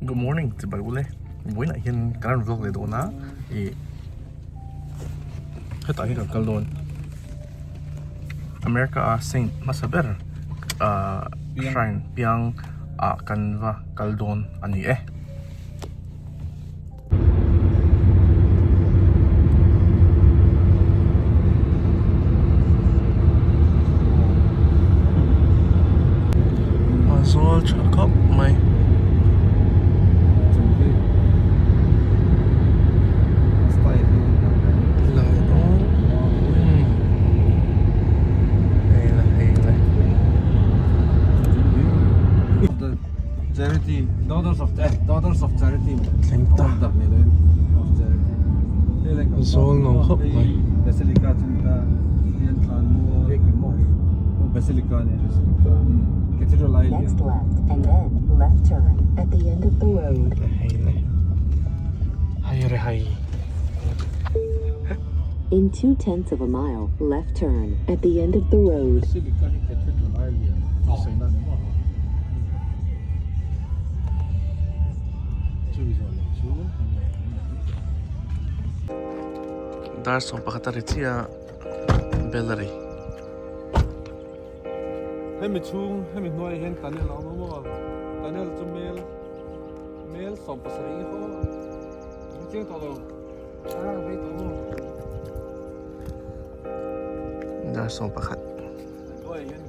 Good morning chibai ule vawiinah hian kan rawn vlog leh dawn a ih hetah hian kan kal dawn America a saint hmasa ber ah shrine piang ah kan va kal dawn a ni e. A zawl tha khawp mai. Charity, daughters of eh, daughters of charity. Thleng ta. Zawl nuam khawp mai. Basilica chunta hian thlan mual Basilica ni Basilica Cathedral ai Next left and then left turn at the end of the road. Hei le. Hai re hai. In 2 tenths of a mile, left turn at the end of the road. Basilica hi Cathedral ai lian. Saina ni maw. Dar 11 a ri chiah a bell a ri. Hemi chhung hemi hnuaiah hian tunnel a awm a maw tunnel chu mel mel 17 hi haw a chiang tawh lo a rei tawh maw. Dar 11. Hnuaiah hian.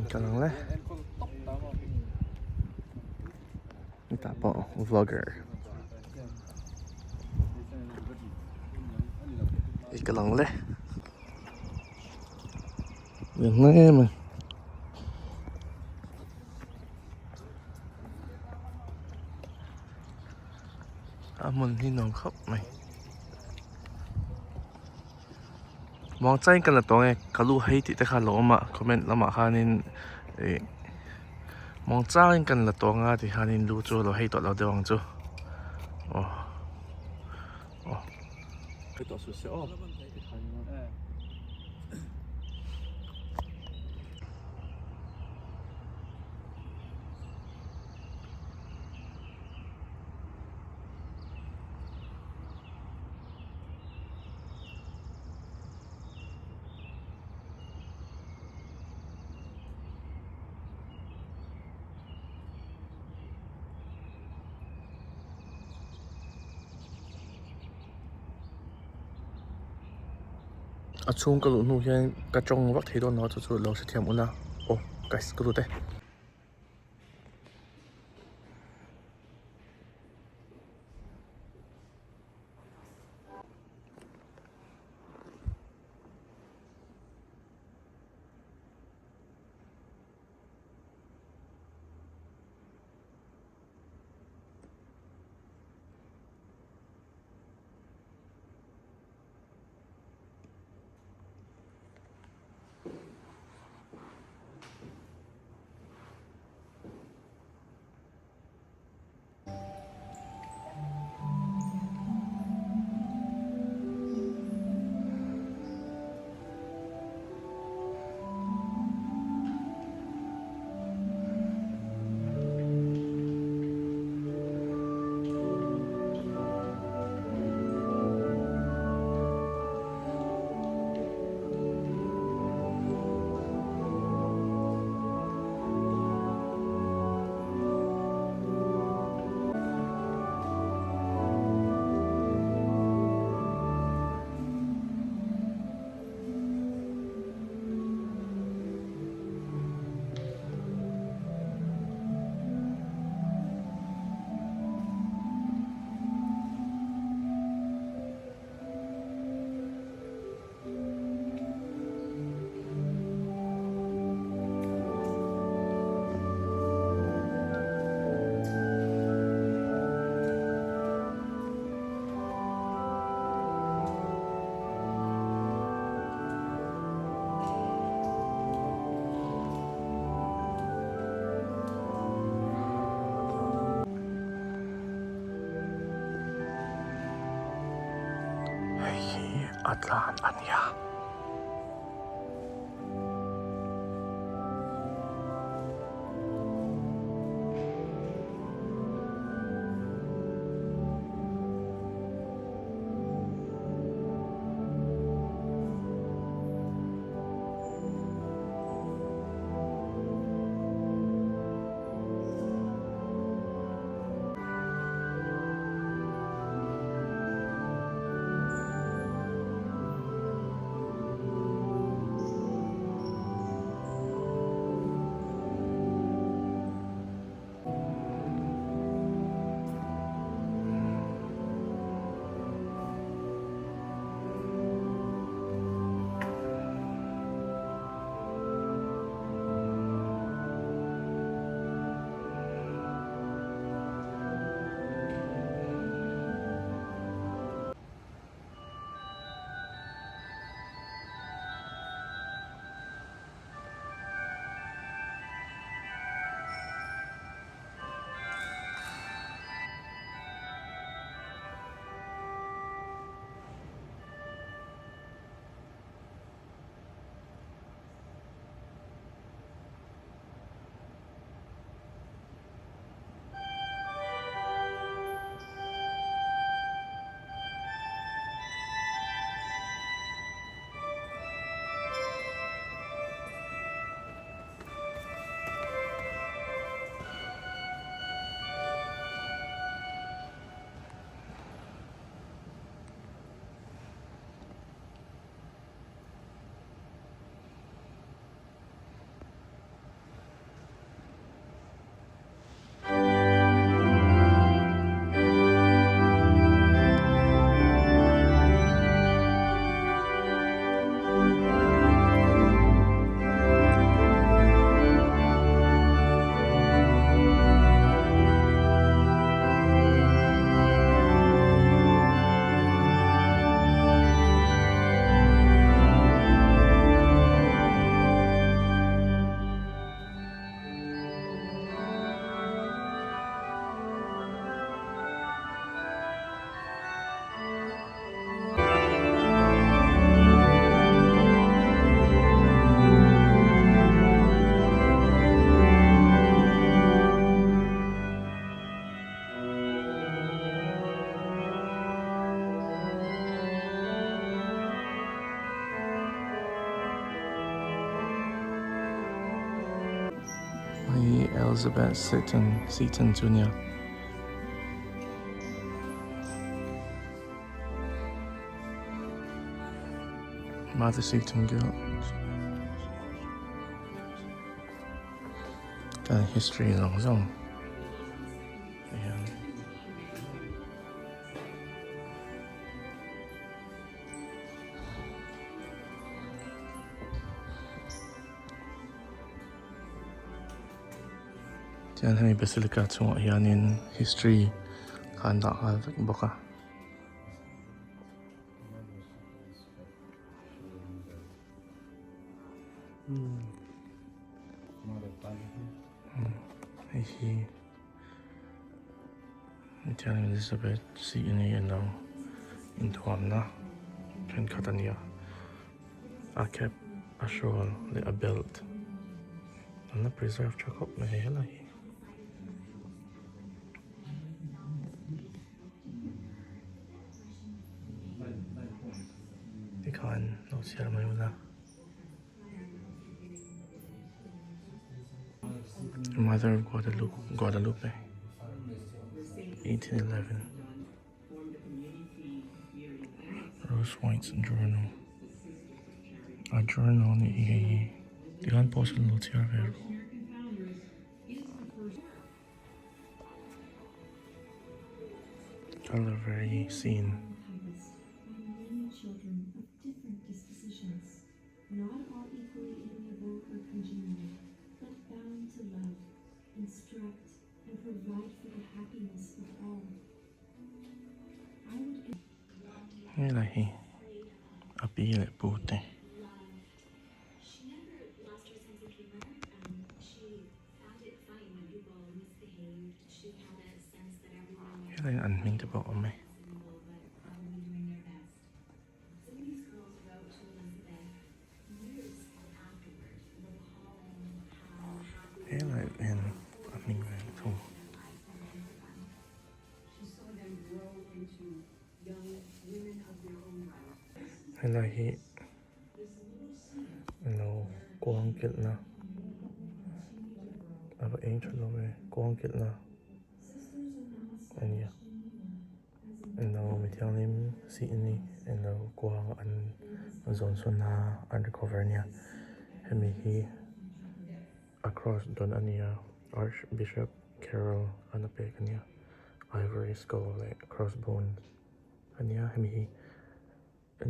Ka lang le hetah pawh vlogger i ka lang le lian em em a hmun hi nuam khawp mai. Muangchain ka la tawng e ka lu hei tih te kha lo awm a comment lamah khanin ih muangchangin kan la tawng a ti khanin lu chu a lo hei tawh lo deuh ang chu aw aw. A chhung ka luh hnu hian ka tawng vak thei dawn lo a chu chu lo hrethiam ula aw guys ka lut e. Hei hi a tlan a nia. Hei Elizabeth Seton Seton chu nia. Mother Seton girl. Kan history zawng zawng hian. Chuan hemi basilica chungah hianin history kha an dah nghal vek bawk a. Hei hi Mithian Elizabeth Sihni a lo inthuamna thenkhat a ni a, a cap a shawl leh a belt an la preserve tha khawp mai hei helai hi. Tikhan lo chhiar mai ula. Mother of Guadalupe, Guadalupe 1811. Rose White's journal. A journal ni hi hei hi. Tikhan post lo chhiar ve rawh. Calvary scene. Not all equally amiable or congenial, but bound to love, instruct, and provide for the happiness of all. I would Hei lai hi a pi leh pu te. Helai an hming te pawh a awm e. Helai hian a hming ve thung. Helai hi alo kuang kilhna a va eng tha lo ve kuang kilhna a nia. Eng mi thianghlim sih ni eng lo kuang an zawn sawn a an recover nia hemi hi a cross dawn a nia archbishop Carroll an a pek a nia ivory skull leh cross bone a nia hemi hi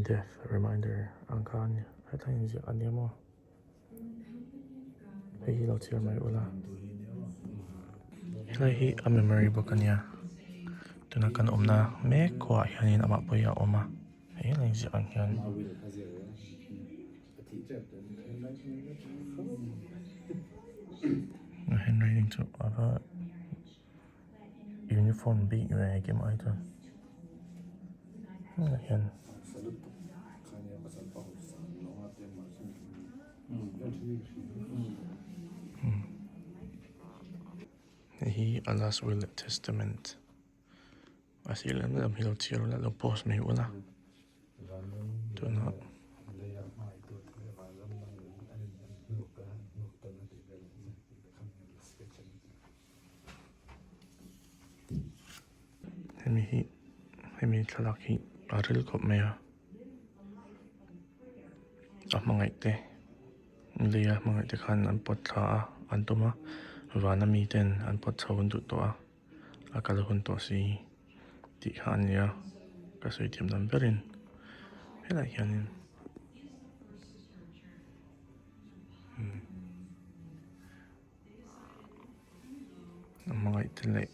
death reminder ang kha a nia hetlai inziah a nia maw. Hei hi lo chhiar mai ula helai hi a memory book a nia tuna kan awmna mek khuaah hianin amah pawh hi a awm a hei helai ziah ang hian. A handwriting chu a va uniform bik ve engkim ai chuan helai hian. Hei hi a last will leh testament a sir leh lam hi lo chhiar ula lo pause mai ula tunah. Hemi hi hemi thlalak hi a ril khawp mai a a hmangaih te lei a hmangaih te khan an pawt thla a an tum a vana mi ten an pawt chho an duh tawh a a kal hun tawh si tih kha a ni a ka sawi thiam dan berin helaiah hianin. A hmangaih te leh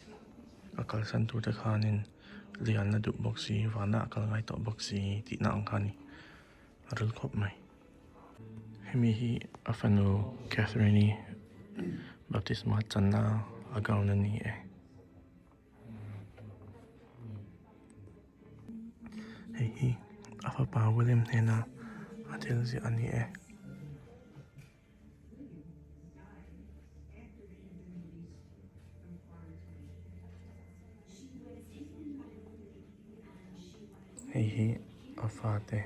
a kalsan tur te khanin lian la duh bawk si vana a kal ngai tawh bawk si tihna ang kha a ni a ril khawp mai. Hemi hi a fanu Catherine-i baptisma channa a gown a ni e. Hei hi a fapa William hnena a thil ziah a ni e. Hei hi a fate.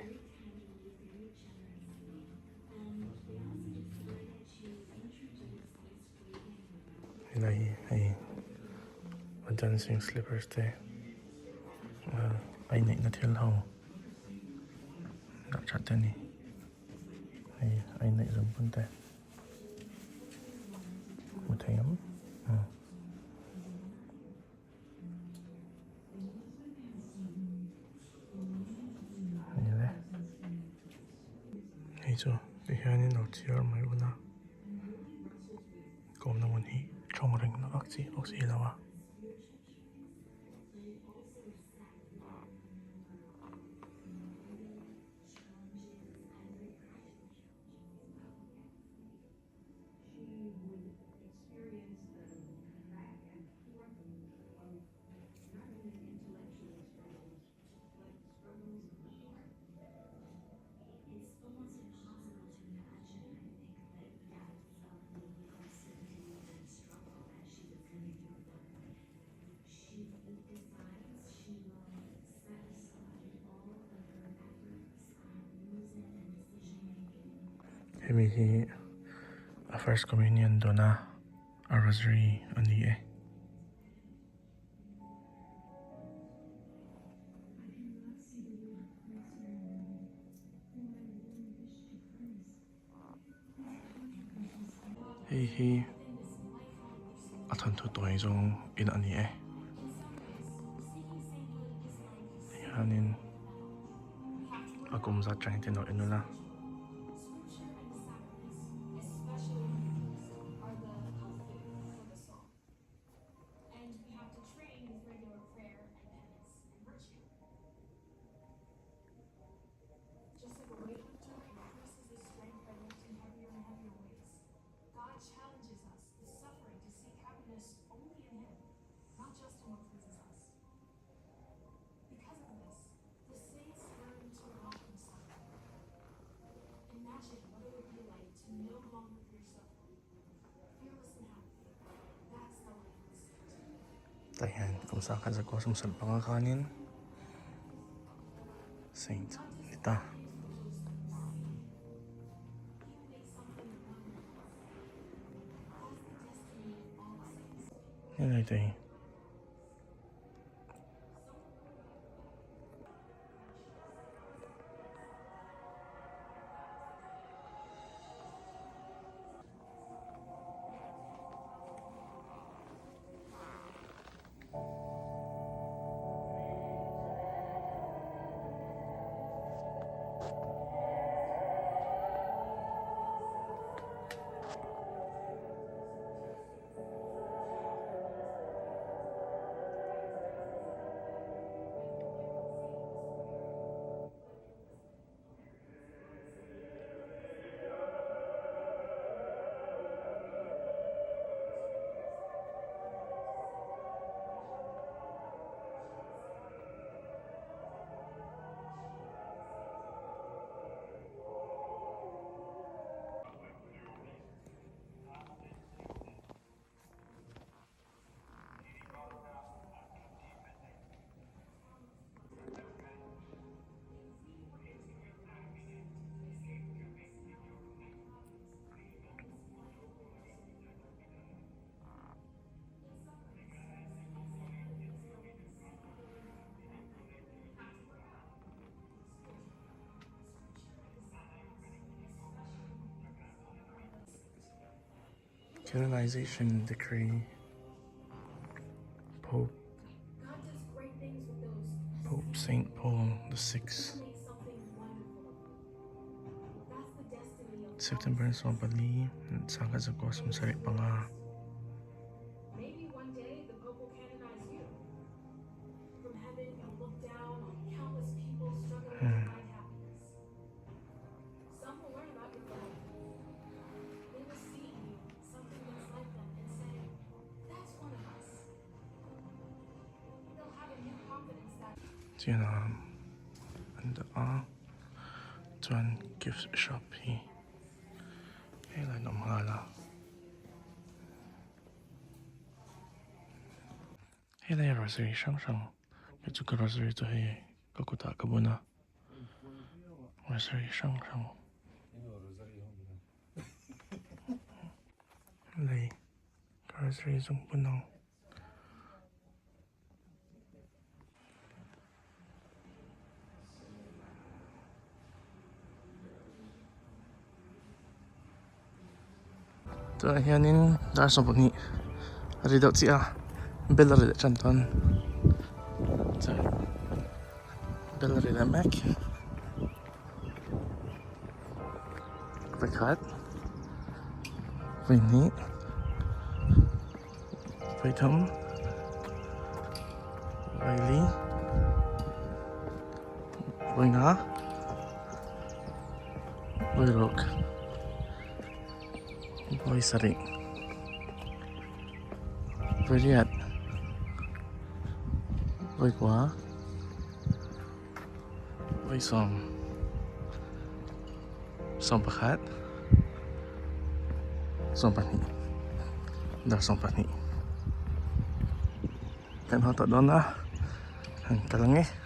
Helai hi hei a dancing slippers te a inneihna thil ho dah that te a ni hei a inneih zawng pawn te hmu thei ang umm. Ni le hei chu tihianin lo chhiar mai ula. Kawmna hmun hi tawng reng na vak chi bawk si lo a. Hemi hi a first communion dawna a rosary a ni e. Hei hi a thawnthu tawi zawng in a ni e hianin a kum zat chang te nawh en ula. Tah hian kum sangkhat zakua sawmsawm panga khanin saint ni ta. Helai te hi. Canonization Decree Pope Pope Saint Paul the Sixth September 24 sangkhat zakua 75. Chuan an dah a chuan gift shop hi helai an awm nghal a helai rosary hrang hrang hei chu ka rosary chu hei ka kutah ka bun a rosary hrang hrang lei. Rosary zungbun ang. Tunah hianin dar 12 a ri deuh chiah a bell a ri leh tan dawn chuan bell a ri leh mek pakhat pahnih paithum pali panga paruk pasarih pariat pakua pasawm sawmpakhat sawmpahnih dar sawmpahnih kan haw tawh dawn a han kal ang e.